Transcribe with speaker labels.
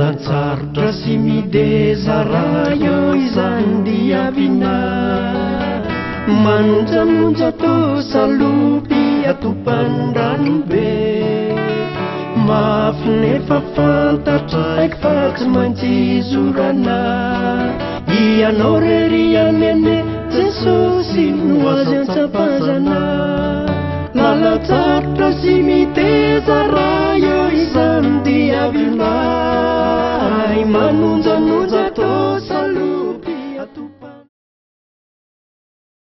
Speaker 1: Lalan-tsarotra sy mideza raha eo izany diavina. Manonjanonja toa salopy atopan-drano be. Mafy nefa fantatray fa tsy maintsy zorana. Ianao rery ihany anie Jesosy no azo antsapazana. Lalan-tsarotra sy miteza raha eo izany diavina. Manonjanonja toa salopy.